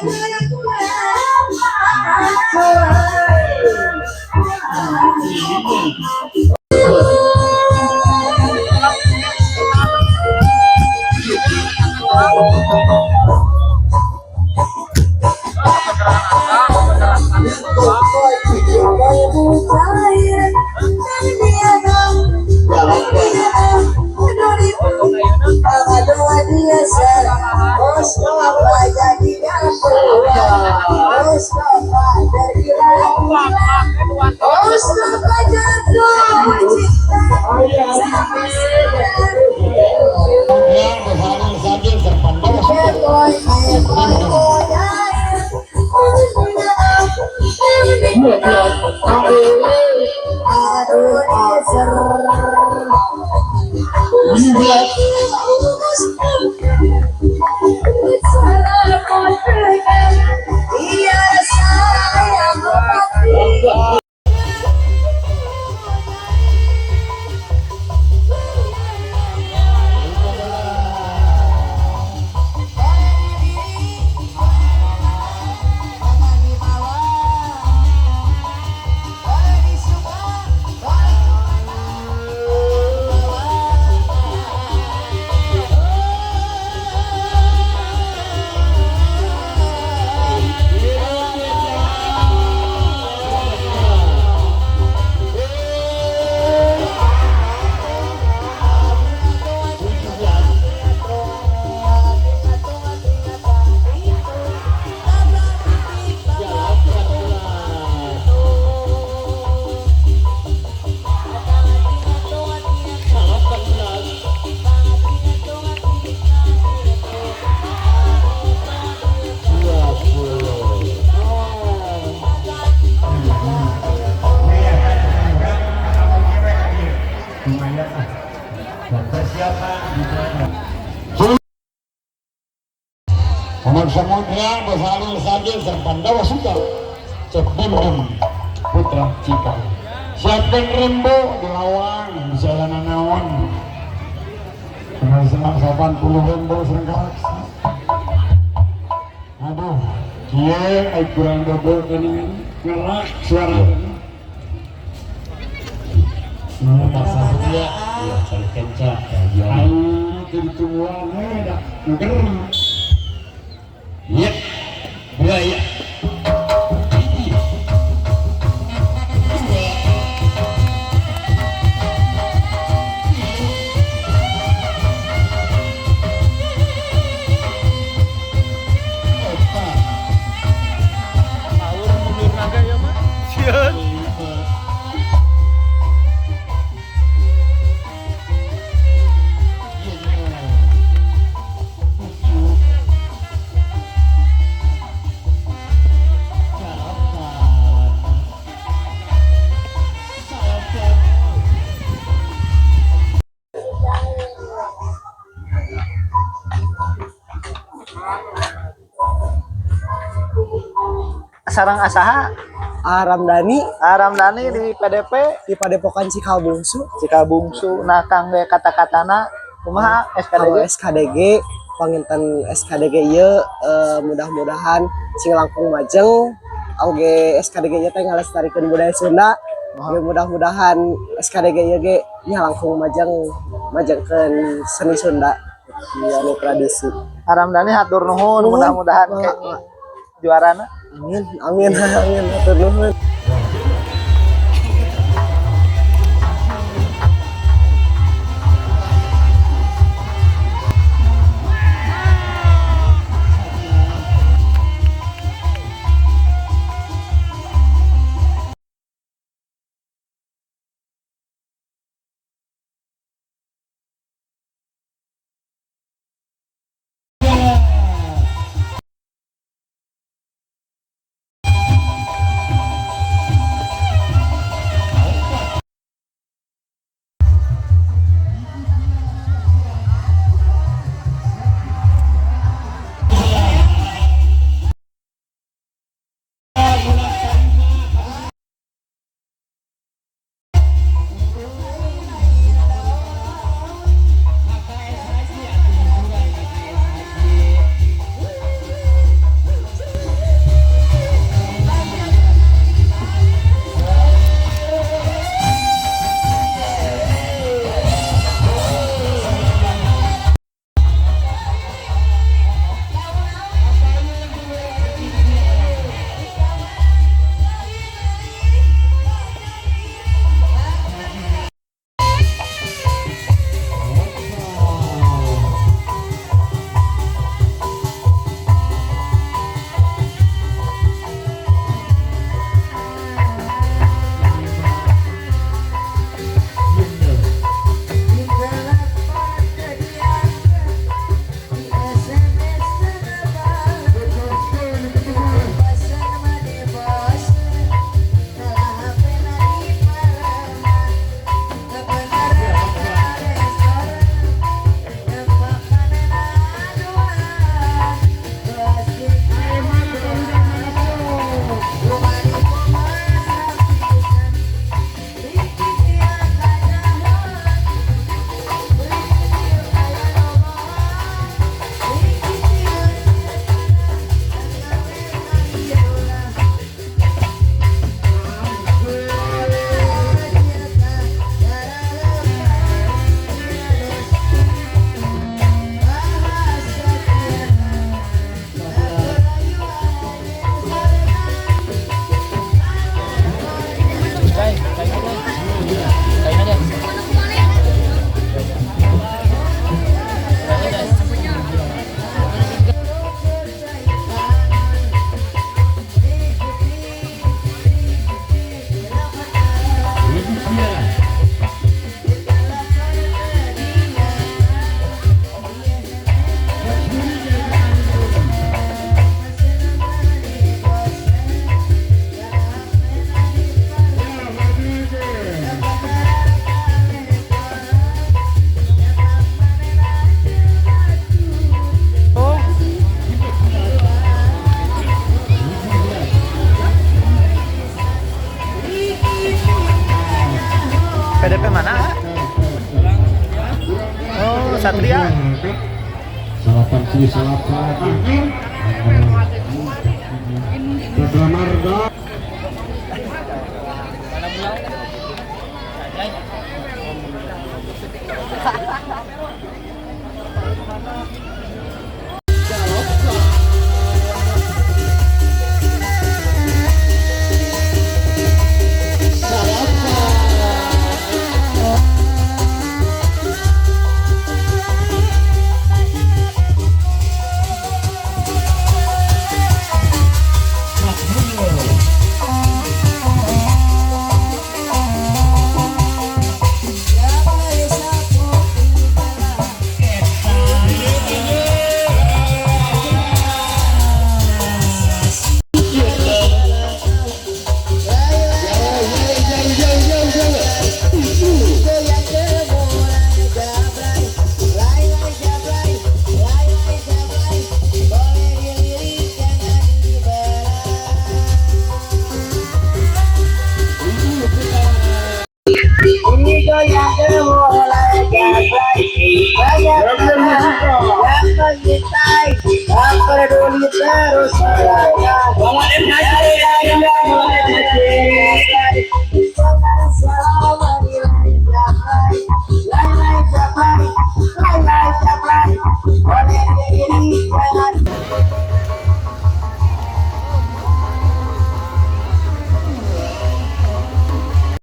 Lumayan lah. Persiapan Umar Samudra Basalul Sajil Serpandawa Suta Cek Bim Putra Cika. Siapkan rembo dilawan bisa naon. Senang 80 rembo sering. Aduh, kieu ai kurang double kan ngerak suara. Paksa dia, iya cari kenca. Ayo ditungguan we da ngeger. Iya, dua ya. Alur mundur naga ya mah. Sieun. Sarang asaha? Ramdhani. Ramdhani di PDP. Di Padepokan Cikal Bungsu. Cikal Bungsu. Nah, Kang, ge kata-katana kumaha Kalau SKDG? SKDG panginten SKDG ieu mudah-mudahan sing langkung majeng oge. SKDG ieu teh ngalestarikeun budaya Sunda. Oge mudah-mudahan SKDG ieu ge nya langkung majeng, majengkeun seni Sunda di anu tradisi. Ramdhani, hatur nuhun, Nuhun. Mudah-mudahan Mangga. kayaknya juarana. Amin, amin, amin, hatur nuhun. Salapan. Putra Marga.